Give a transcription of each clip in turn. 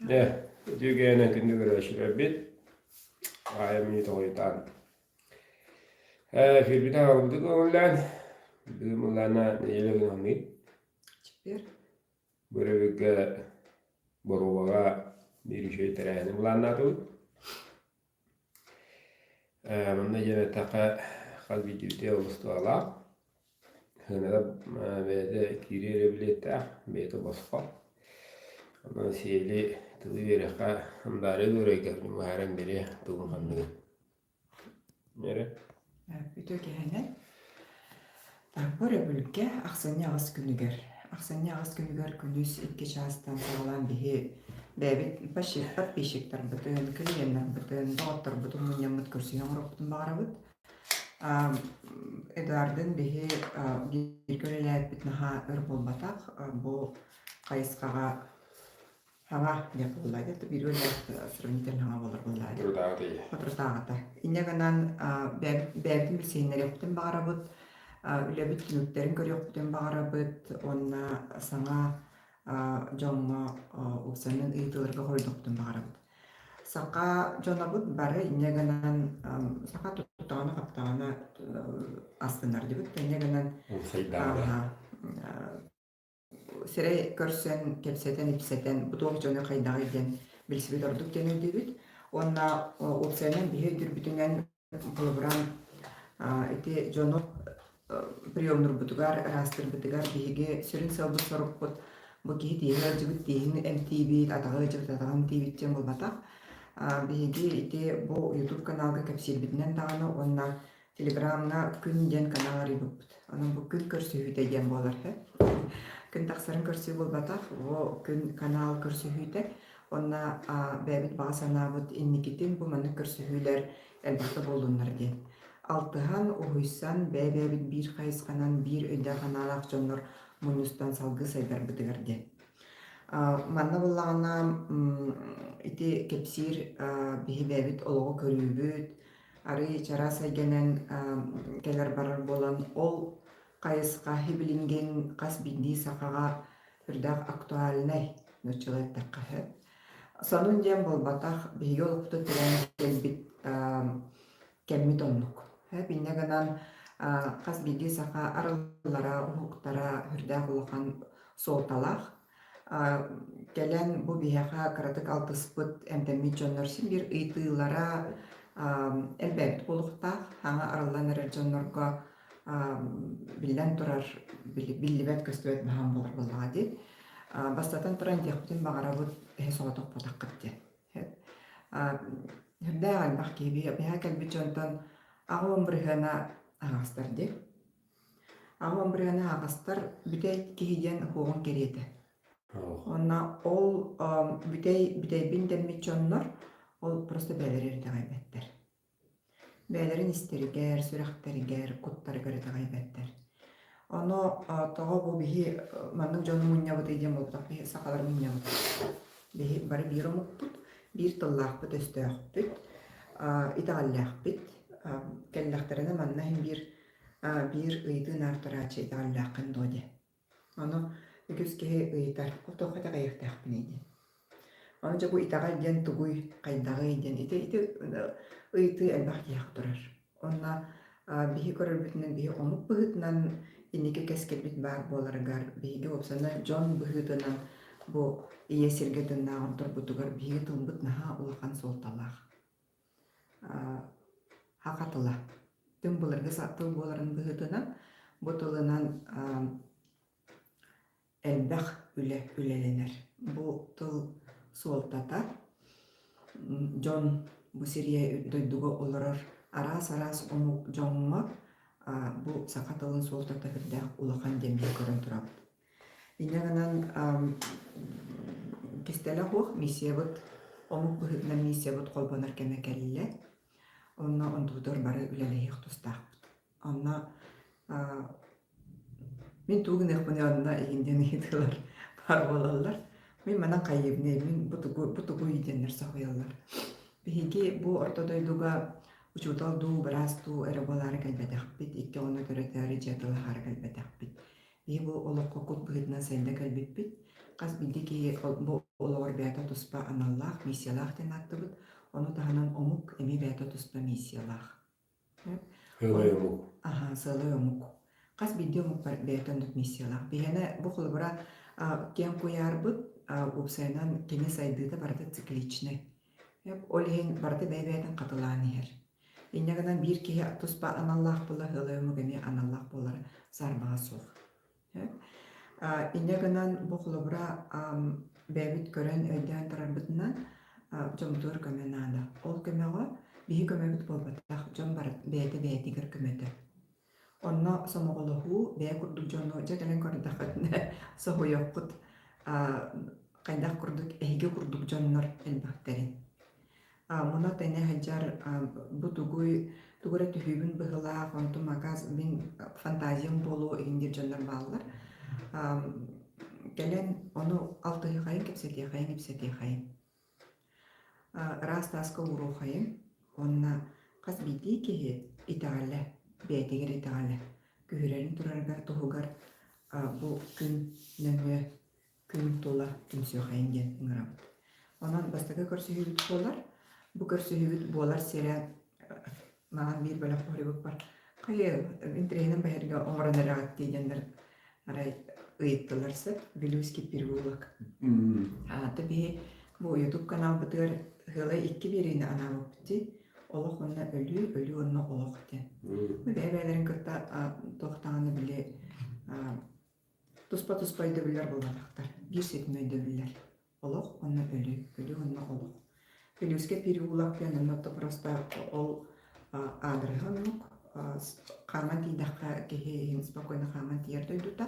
Дьэ, үтүө күндү көрөөччүлэрбит, аайа мүнүүтэ хойутаан. Эфирбит аҕалбытык көҥүллээн, бүгүн былаана нэдиэлэ күн Теперь Бөрөбүлгэ боруобаҕа биир үчүгэй тэрээһини былааннаатыбыт. Манна диэн эттэххэ, хас биирдиибитигэр олус туһалаах. Сыаната бэйэтэ киирии эрэ билиэттээх, бэйэтэ босхо. Онон сиэли тылы үөрэххэ Амдария Дуурайга быһааран биэриэ тугун ханныгын. Эрэ. Үтүө киэһэнэн. Бу өрөбүлгэ ахсынньы аҕыс күнүгэр ахсынньы аҕыс күнүгэр күнүс икки чаастан саҕалаан биһи бэйэбит подписчиктарбытын, клиеннарбытын, доҕотторбутун мунньаммыт көрсүһүү оҥоруохпутун баҕарабыт. Эдуардын биһи бииргэ үлэлээбиппит наһаа өр буолбатах. Бу хайысхаҕа Хаҥа диэн буолла дии, биир үлэлээх сравнительно хаҥа буолар буолла дии. Соторутааҕыта. Инньэ гынан бэйэбитин билсиһиннэриэхпитин баҕарабыт, үлэбит түмүктэрин көрүөхпүтүн баҕарабыт уонна саҥа дьоҥҥо уопсайынан ыйытыыларга хоруйдуохпутун баҕарабыт. Саха дьонобут бары инньэ гынан саха туттаҕына-хаптаҕына астынар дибит. Инньэ гынан сирэй көрсөн, кэпсэтэн-ипсэтэн, бу туох дьону хайдаҕый диэн билсибит ордук диэн өйдүүбүт. Уонна уопсайынан биһи өйдүүрбүтүнэн холобура ити дьону приемнурбутугар, ыраастыырбытыгар биһиги сүрүн сыалбыт-сорукпут бу киһи тииһэ ыалдьыбыт тииһин эмтиибит, атаҕа ыалдьыбыт атаҕын эмтиибит диэн буолбатах. Биһиги ити бу YouTube каналга кэпсиирбитинэн даҕаны уонна Телеграмҥа Күн диэн канал арыйбыппыт. Онон бу күн көрсүһүүтэ диэн буолар үһү. Күн тахсарын көрсүү буолбатах, бу күн канал көрсүһүүтэ. Уонна бэйэбит баҕа санаабыт инникитин бу маннык көрсүһүүлэр элбэхтэ буоллуннар диэн. Алтыһан, уһуйсан, бэйэ-бэйэбит биир хайысханан, биир өйдөөх-санаалаах дьоннор мунньустан салгыы сайдарбытыгар диэн. Манна буоллаҕына ити кэпсиир биһи бэйэбит олоҕу көрүүбүт, арыый чараас эйгэнэн кэлэр-барар буолан, ол хайысха билиҥҥин хас биирдии сахаҕа үрдээх актуальнай нууччалыы эттэххэ сөп. Сонун диэн буолбатах, биһиги олохпутун тирээн кэлбит кэммит оннук. Инньэ гынан хас биирдии саха арыллара, уһуктара үрдээх улахан суолталаах. Кэлэн бу биһиэхэ кыратык алтыспыт, эмтэммит дьоннор син биир ыйытыылара элбээбит буолуохтаах. Саҥа арыллан эрэр дьоннорго биллэн турар, биллибэт-көстүбэт баһаам буолар буоллаҕа дии. Бастатан туран диэхпитин баҕарабыт, эһэ соҕотохпотоххут диэн. Сүрдээх элбэх киһи биһиэхэ кэлбит дьонтон 80 бырыһыана аһаҕастар дии. Аҕам бырыһыана аһаҕастар бүтэй киһи диэн уһуоҕун кэриэтэ. Уонна ол бүтэй бүтэйбин дэммит дьоннор ол просто бэйэлэрэ итэҕэйбэттэр. Бэйэлэрин истэригэр, сүрэхтэригэр, куттарыгар итэҕэйбэттэр. Ону тоҕо бу биһи маннык дьону мунньабытый диэн буолбатах, биһи сахалар мунньабыт. Биһи бары биир омукпут, биир тыллаахпыт-өстөөхпүт, итэҕэллээхпит. Кэллэхтэринэ манна иһин биир биир ыйытыы наар турааччы итэҕэллээххин дуо диэн. Ону үгүс киһи ыйытар, ол туохха итэҕэйиэхтээхпиний диэн. Ону дьэ бу итэҕэл диэн тугуй, хайдаҕый диэн ити ити ыйытыы элбэх киһиэхэ турар. Уонна биһи көрөрбүтүнэн биһи омук быһыытынан инники кэскилбит баар буоларыгар биһиги уопсайынан дьон быһыытынан бу ийэ сиргэ тыыннааҕын турбутугар биһиги тылбыт наһаа улахан суолталаах. Саха тыла. Түҥ былыргы тыл буоларын быһыытынан бу тылынан элбэх үлэ үлэлэнэр. Бу тыл суолтата дьон бу сиргэ дойдуга олорор араас-араас омук дьоҥҥо бу саха тылын суолтата сүрдээх улахан диэн биһиги көрөн турабыт. Инньэ гынан кистэлэ суох миссиябыт омук быһыытынан миссиябыт холбонор кэмэ кэллэ. Онно онтубутугар бары үлэлэһиэх тустаахпыт. Онно мин тугу гыныахпыный онно игин диэн ыйытыылар баар буолаллар. Мин манан хайыыбыный, мин бу тугу, бу тугуй диэннэр соһуйаллар. Биһиги бу орто дойдуга учуутал дуу, быраас дуу эрэ буолаары кэлбэтэхпит, икки оҕону төрөтөөрү дьиэ тылаһаары кэлбэтэхпит. Биһи бу олоххо кут быһыытынан сайда кэлбиппит. Хас биирдии киһи бу олоҕор бэйэтэ туспа аналлаах, миссиялаах диэн ааттыыбыт. Ону таһынан омук эмиэ бэйэтэ туспа миссиялаах. Сыалай омук. Аһа, сыалай омук. Хас биирдии омук бэйэтэ оннук миссиялаах. Биһиэнэ бу холобура киэҥ куйаарбыт уопсайынан кини сайдыыта барыта цикличнэй. Ол иһин барыта бэйэ-бэйэтин хатылаан иһэр. Инньэ гынан биир киһи туспа аналлаах буолла, сыалай омук эмиэ аналлаах буолара саарбаҕа суох. Инньэ гынан бу холобура бэйэбит көрөн, өйдөөн турарбытынан дьоммутугар көмө наада. Ол көмөҕө биһи көмөбүт буолбатах, дьон бэйэтэ бэйэтигэр көмөтө. Онно сомоҕолоһуу, бэйэ курдук дьону дьэ кэлэн көрдөххүтүнэ соһуйуоххут хайдах курдук эһиги курдук дьоннор элбэхтэрин. Муна тэнэ сылдьар бу тугуй, тугу эрэ түһүүбүн быһыылаах, онтум акаас мин фантазиям буолуо игин диир дьоннор бааллар. Кэлэн ону алтыһыахайын, кэпсэтиэхэйин, ипсэтиэхэйин. Ыраас тааска ууруохайын уонна хас биирдии киһи итэҕэлэ, бэйэтигэр итэҕэлэ күһүрэрин турарыгар туһугар бу күн нөҥүө күн тула түмсүөхэйин диэн ыҥырабыт. Онон бастакы көрсүһүүбүт буолар. Бу көрсүһүүбүт буолар сирэ маҕан биир бөлөх хоһуйбуппар хайы интэриэһинэн бэһэргэ оҥорон эрэҕит дии диэннэр арай ыйыттылар сөп Вилюйский переулок. Аата биһи бу YouTube каналбытыгар ыала икки биэриини анаабыппыт дии. Олох уонна өлүү, өлүү уонна олох диэн. Бу бэйэ-бэйэлэрин кытта туох даҕаны били Туспа-туспа өйдөбүллэр буолбатахтар, биир ситим өйдөбүллэр. Олох уонна өлүү, өлүү уонна олох. Вилюйский переулок диэн онно просто ол аадырыһа оннук. Хааман тиийдэххэ киһи иһин спокойно хааман тиийэр дойдута.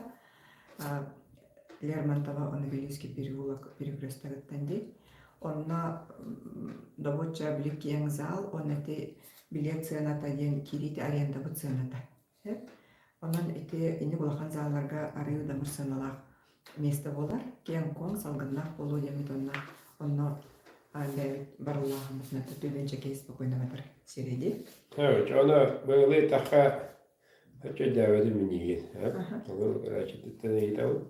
Лермонтова уонна Вилюйский переулок перекрестогыттан дии. Онно добуочча били киэҥ зал уонна ити билет сыаната диэн киириити арендабыт сыаната. Онон ити инник улахан залларга арыы удамыр сыаналаах миэстэ буолар. Киэҥ-куоҥ, салгыннаах буолуо диэммит уонна онно бэйэбит барыллааһыммытынан түбүнчэ киһи спокойно батар сирэ дии. Ону быылыы тахха өйдөөбөтүм миниигин. Ону көрөөччүтүттэн ыйытабын.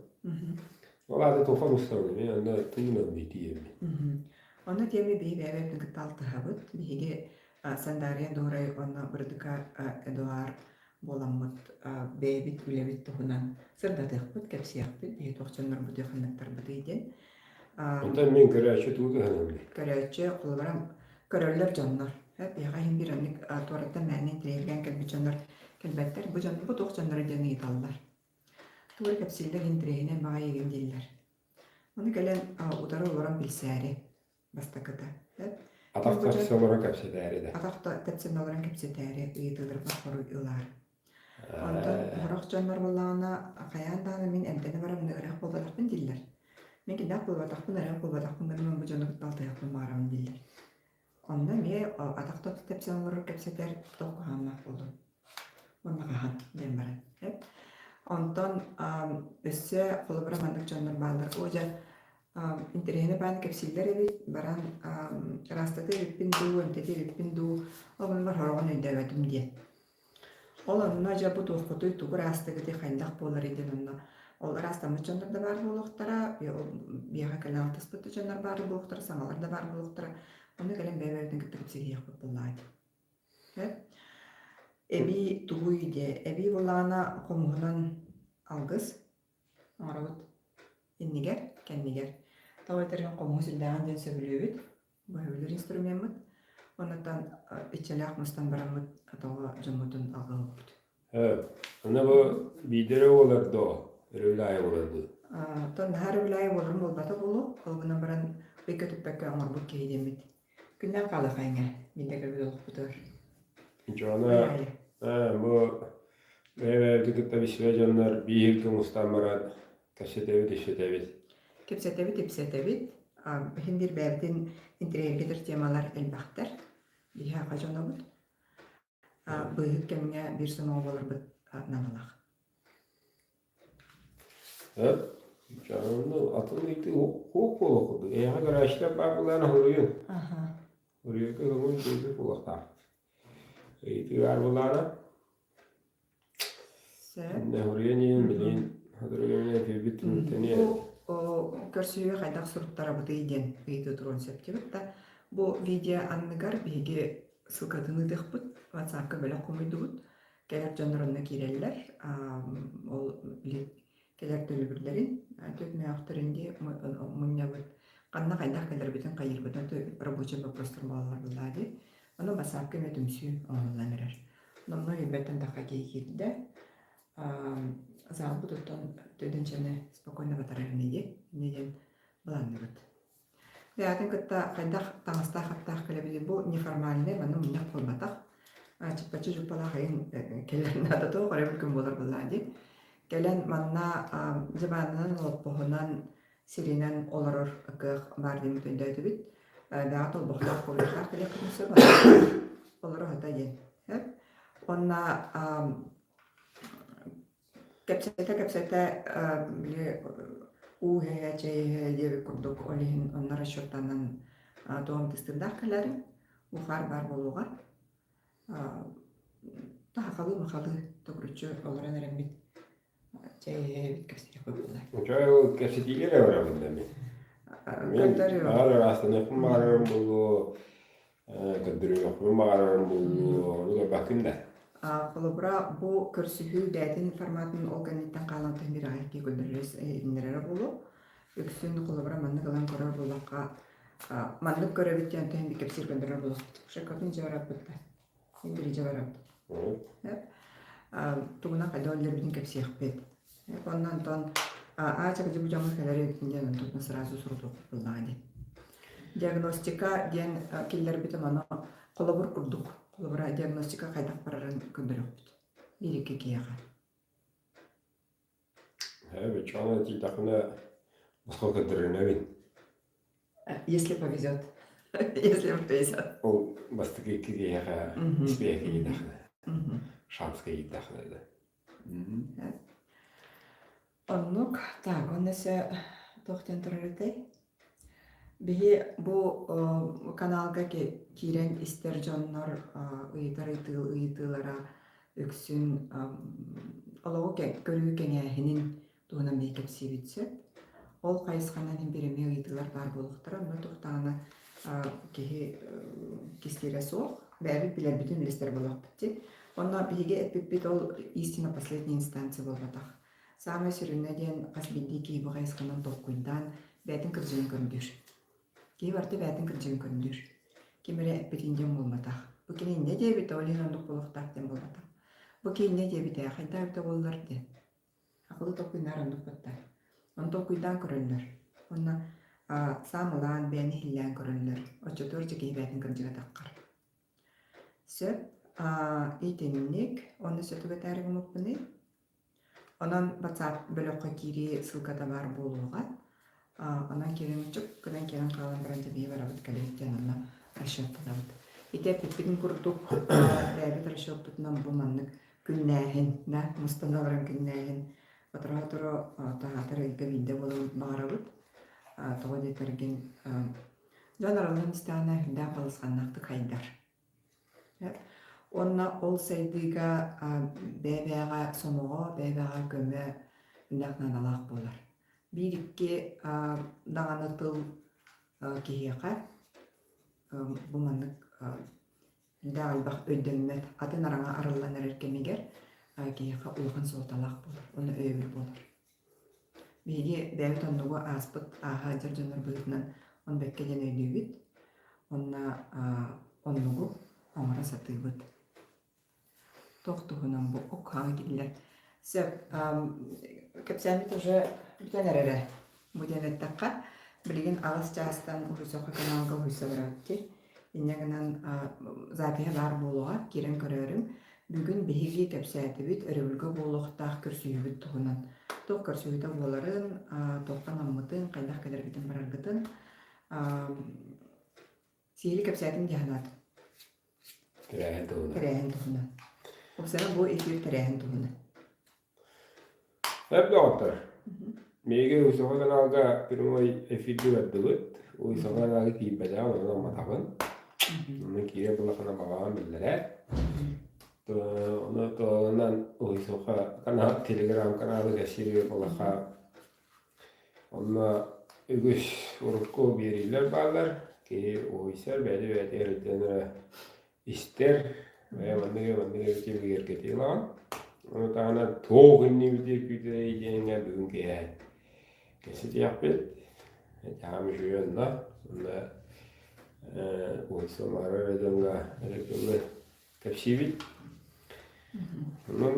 Ол аата тухон устабын, мен онно тыын ылбытием. Онно тиэми биһи бэйэбитин кытта алтыһабыт. Биһиги Сандаарыйа Дуорай уонна Бырдыка Эдуард буоламмыт бэйэбит үлэбит туһунан сырдатыахпыт, кэпсиэхпит, биһи туох дьоннорбутуй, ханныктарбытый диэн. Онтон мин көрөөччү тугу туһанаммый? Көрөөччү, холобура, көрөллөр дьоннор. Биһиэхэ иһин биир оннук туораттан мээнэ интэриэһиргээн кэлбит дьоннор кэлбэттэр. Бу дьон бу туох дьонноро диэн ыйыталлар. Тугу эрэ кэпсииллэр, интэриэһинэй баҕайы игин дииллэр. Ону кэлэн утары олорон билсээри бастакыта. Атах тэпсэн олорон кэпсэтээри да. Атах тэпсэн олорон кэпсэтээри ыйытыыларбар хоруй ылаар. Онтон сорох дьоннор буоллаҕына хайаан даҕаны мин эмтэнэ бараммын ыарыһах буолбатахпын дииллэр. Мин кимнээх буолбатахпын, ыарыһах буолбатахпын гынан бу дьону кытта алтыһыахпын баҕарабын дииллэр. Онно эмиэ атах тэпсэн олорор кэпсэтэр туох куһаҕаннаах буолуой? Уонна хаһан диэн баран. Онтон өссө холобура маннык дьоннор бааллар. Оо дьэ интэриэһинэй баан кэпсииллэр эбит, баран ыраастатыы эбиппин дуу, эмтэтии эбиппин дуу, ол оннугар сороҕун өйдөөбөтүм диэн. Ол онно дьэ бу туоххутуй, тугу ыраастыгытый, хайдах буоларый диэн онно ол ыраастаммыт дьоннор да баар буолуохтара, биэҕэ кэлэн алтыспыт да дьоннор баар буолуохтара, саҥалар да баар буолуохтара. Ону кэлэн бэйэ-бэйэбитин кытта кэпсэтиһиэхпит буоллаҕа дии. Эбии тугуй диэ, эбии буоллаҕына хомуһунан алгыс оҥоробут иннигэр, кэннигэр. Тоҕо этэрин хомуһу сүрдээҕин диэн сөбүлүүбүт, бу сөбүлүүр инструмеммыт. Оннуттан иччэлээх мустан бараммыт тоҕо дьоммутун алгыһыппыт. Аны бу биирдэрэ буолар доо, өрөбүл аайы буолар дуу? Оттон наһаа өрөбүл аайы буоларым буолбата буолуо, ол гынан баран ый көтүппэккэ оҥорбут киһи диэммит. Күннээх хаалыахайыҥа, мин да кэлбит олохпутугар. Дьоно бу бэйэ-бэйэбитин кытта билсибэт дьоннор биир көҥүстаан баран кэпсэтэбит, ипсэтэбит. Кэпсэтэбит, ипсэтэбит. Иһин биир бэйэбитин интэриэһиргэтэр темалар элбэхтэр. Биһиэхэ дьонобут. Быыһык кэмҥэ биир сомоҕо буоларбыт наадалаах. Атын ыйытыы хуох буолуох курдук. Эйиэхэ көрөөччүлэр баар буоллаҕына суруйуҥ. Суруйарга көҥүл биэрбит буолуохтаах. Ыйытыы баар буоллаҕына Сөп. Суруйан иһин билигин сотору кэминэн эфирбит түмүктэниэ. көрсүһүү хайдах суруттарабытый диэн ыйытыы туруон сөп диэбит да, бу видео анныгар биһиги ссылкатын ыытыахпыт, WhatsApp-ка бөлөх хомуйдубут. Кэлэр дьоннор онно киирэллэр. Ол кэлэр төлөбүрлэрин, түөтмөөхтөрүн дии мунньабыт. Ханна хайдах кэлэрбитин хайыырбытын рабочий вопростар буолаллар буоллаа дии. Онон WhatsApp-ка эмиэ түмсүү оҥоһуллан эрэр. Номнуо үйбэттэн тахха киһи киирдэ. Залбыт оттон төдөнчөнү спокойно батарар ини дии. Инньэ диэн былаанныбыт. Бэйэтин кытта хайдах таҥастаах-аптаах кэлэбитий бу неформальнай манна мунньах буолбатах. Чыппаччы дьуппалаах айын кэлэр наада туох эрэ бір күн буолар буоллаа дии. Кэлэн манна дьыбаанынан, олоппоһунан, сиринэн олорор кыах баар диэн өйдөөтүбүт. Бэҕэ толбохтоох ковриктаах кэлиэххитин сөп. Олоро сата диэн. Уонна Кэпсэтэ-кэпсэтэ били уу иһэ, чэй иһэ диэбит курдук ол иһин онно расчеттанан туом тыстырдаах кэлэрим, ухаар баар буолуоҕа. Таһахалыы-махалыы төгүрүччү олорон эрэммит чэй иһэбит кэпсэтиэхпит буолла. Чэй ол кэпсэтиигэ эрэ барабын да мин. Мин баҕар ыраастаныахпын баҕарарым буолуо, Көрдөрүөхпүн баҕарарым буолуо, ону көрбөккүн да. Холобура, бу көрсүһүү бэйэтин форматын ол кэнниттэн хаалан түһүн аайы көрдөрөрө иһитиннэрэрэ буолуо. Үксүн холобура маннык ылан көрөр буоллахха, маннык көрөбүт диэн түһэн кэпсиир көрдөрөр буолуохпут. Шакатын дьэ бараппыт да. Мин бири дьэ бараппыт. Тугунан хайдах үллэрбитин кэпсиэхпит. Онно онтон аача бу дьоҥҥо кэлэр эбитин диэн онтон сразу сурутуохпут буоллаҕа дии. Диагностика диэн киллэрбитим ону холобур курдук. Холобура диагностика хайдах барарын көрдөрүөхпүт. Биир-икки киһиэхэ. Ээ, тиийдэхпинэ босхо көрдөрүнэбин. Если повезет. Если повезет. Ол бастакы икки киһиэхэ испиэхэ киирдэхинэ, шанска киирдэхинэ да. Оннук. Так, онно өссө туох диэн турар этэй? Биһи бу каналга киирэн истэр дьоннор ыйытар ыйытыылара үксүн олоҕу көрүү кэҥээһинин туһунан биһи кэпсиибит сөп. Ол хайысханан иһин биир эмиэ ыйытыылар баар буолуохтара. Онно туохтаҕына киһи кистиирэ суох. Бэйэбит билэрбитин үлэстэр буолуохпут дии. Онно биһиги эппиппит ол истина последняя инстанция буолбатах. Саамай сүрүнэ диэн хас биирдии киһи бу хайысханан толкуйдаан бэйэтин кырдьыгын көрдүүр. Киһи барыта бэйэтин кырдьыгын көрдүүр. Ким эрэ эппитин диэн буолбатах. Бу кини инньэ диэбитэ, ол иһин оннук буолуохтаах диэн буолбатах. Бу киһи инньэ диэбитэ, хайдах эбитэ буоллар диэн. Акылы толкуйнаар оннук батта. Ону толкуйдаан көрөллөр. Уонна саамылаан, бэйэни иһиллээн көрөллөр. Оччотугар дьэ киһи бэйэтин кырдьыга таххар. Сөп. Итинник. Онно сөтүк этээри гыммыппыный. Онон WhatsApp бөлөххө киирии ссылката баар буолуоҕа. Онон киирэн чук гынан киирэн хаалан баран дьэ барабыт кэлэбит диэн онно расчеттанабыт. Ити эппиппитин курдук бэйэбит расчеппутунан бу маннык күннээһин, да, мустан олорон күннээһин сотору-сотору таһаатар ыйга биирдэ буолан баҕарабыт. Тоҕо диэтэргин дьон араллан истэҕинэ сүрдээх балысханнаахтык хайдар. Уонна ол сайдыыга бэйэ-бэйэҕэ сомоҕо, бэйэ-бэйэҕэ көмө элбэх наадалаах буолар. Биир-икки даҕаны тыл киһиэхэ бу маннык элбэх элбэх өйдөммөт атын араҥа арыллан эрэр кэмигэр киһиэхэ улахан суолталаах буолар уонна өйөбүл буолар. Биһиги бэйэбит оннугу ааспыт ааһа сылдьар дьоннор быһыытынан он бэккэ диэн өйдүүбүт уонна оннугу оҥоро сатыыбыт. Туох туһунан бу укхаҕа киллэр. Сөп, кэпсээммит уже бүтэн эрэрэ. Бу диэн эттэххэ, билигин аҕыс чаастан уһуйсахха каналга уһуйса барабыт Инньэ гынан запиһа баар буолуоҕа, киирэн көрөөрүҥ. Бүгүн биһиги кэпсээтибит өрөбүлгэ буолуохтаах көрсүһүүбүт туһунан. Туох көрсүһүүтэ буоларын, туохха анаммытын, хайдах кэлэргитин бараргытын сиһилии кэпсээтим дии санаатым. Тэрээһин туһунан. Тэрээһин туһунан. Оксана бу эфир тэрээһин туһунан. Сөп доҕоттор. Миигин Уйсаха каналга прямой эфиргэ бардыбыт. Уйсаха каналга киирбэтэҕим, онон амматаҕын. Онно киирэ булахана баҕаҕын биллэрэ. Ону туһанан Уйсаха канал, телеграм каналы кэсири булаха. Онно үгүс урукку биэриилэр бааллар. Киһи уһуйсар, бэйэтэ бэйэтигэр эрэ истэр, бэйэ манныгы манныгы эбитин бигэргэтии ылаҕын. Ону таһынан туох иннибитигэр күүтэрэй диэҥҥэ бүгүн киэһэ кэпсэтиэхпит. Дьаам үчүгэй онно. Онно уһуйса баҕарар эрэ дьоҥҥо эрэ тылы кэпсиибит. Онон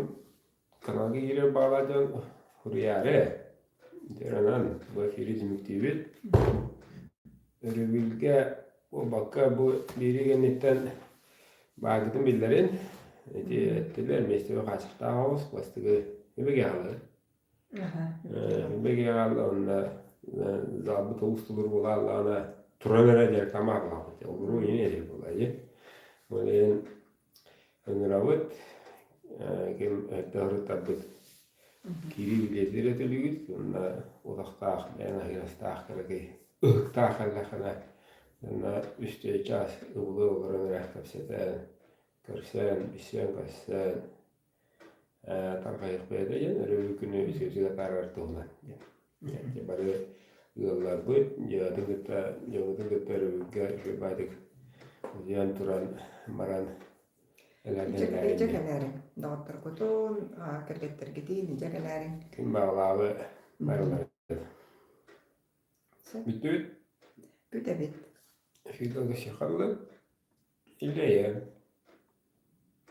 Каналга киирэр баҕалаах дьон суруйаары. Дьэ, онон бу эфири түмүктүүбүт. Өрөбүлгэ буолбакка бу биэрии кэнниттэн бааргытын биллэрин. Ити эттилэр миэстэбэ хааччахтаах оҕус бастакы үбүгэ аҕалар. Үбүгэ аҕалла онно залбыт олус тулур буолааллаҕына туран эрэ дьарыктамаах буолаахпыт. Олоруу иһин эрэ буолаа. Ол иһин Ыҥырабыт, ким эрдэ ыһырыттарбыт киирии билиэтин эрэ төлүүгүт уонна утахтаах, бэйэҥ аһыырастаах кыракый ыһыктаах кэллэххинэ уонна үс-түөрт чаас ыбылы олорон эрэ кэпсэтэн, көрсөн, билсэн-көрсөн тарҕайыахпыт этэ диэн өрөбүл күнү үтүөтүк атаарар туһунан диэн. Бары ыалларбыт, дьиэҕитин кытта, дьоҥҥутун кытта өрөбүлгэ үчүгэй баайдык утуйан туран баран Илдьэ кэлээриҥ, доҕотторгутун, кэргэттэргитин илдьэ кэлээриҥ. Ким баҕалааҕы барыларыгар. Бүттүбүт? Бүтэбит. Фидо Гасихаллы. Илэйэ.